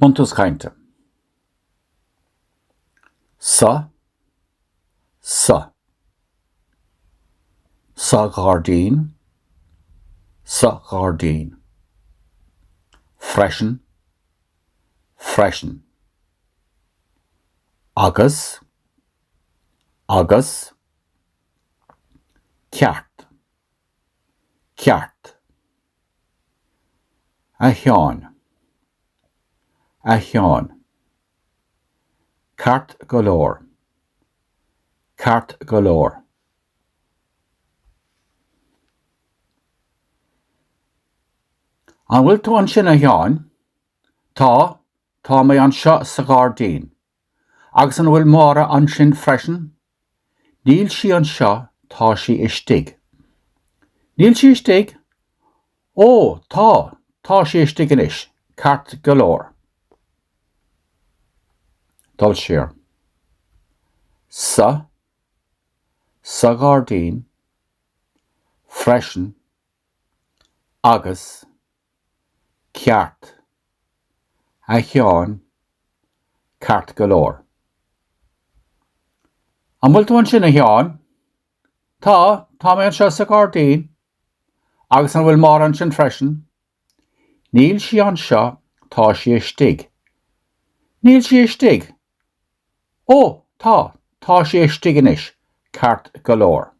Buntús cainte. Sa. Sa. Sa ghairdín. Sa ghairdín. Freisin. Freisin. Agus. Agus. Ceart. Ceart. A Sheáin. A Sheáin. Ceart go leor. Ceart go leor. An bhfuil tú ansin, a Sheáin? Tá, tá mé anseo sa ghairdín. Agus an bhfuil Máire ansin freisin? Níl sí anseo, tá sí istigh. Níl sí istigh? Ó, tá, tá sí istigh anois, ceart go leor. Dul siar. Sa. Sa ghairdín. Freisin. Agus. Ceart. A Sheáin. Ceart go leor. An bhfuil tú ansin, a Sheáin? Tá, tá mé anseo sa ghairdín. Agus an bhfuil Máire ansin freisin? Níl sí anseo, tá sí istigh. Níl sí istigh? Ó, tá, tá sí istigh anois, ceart go leor.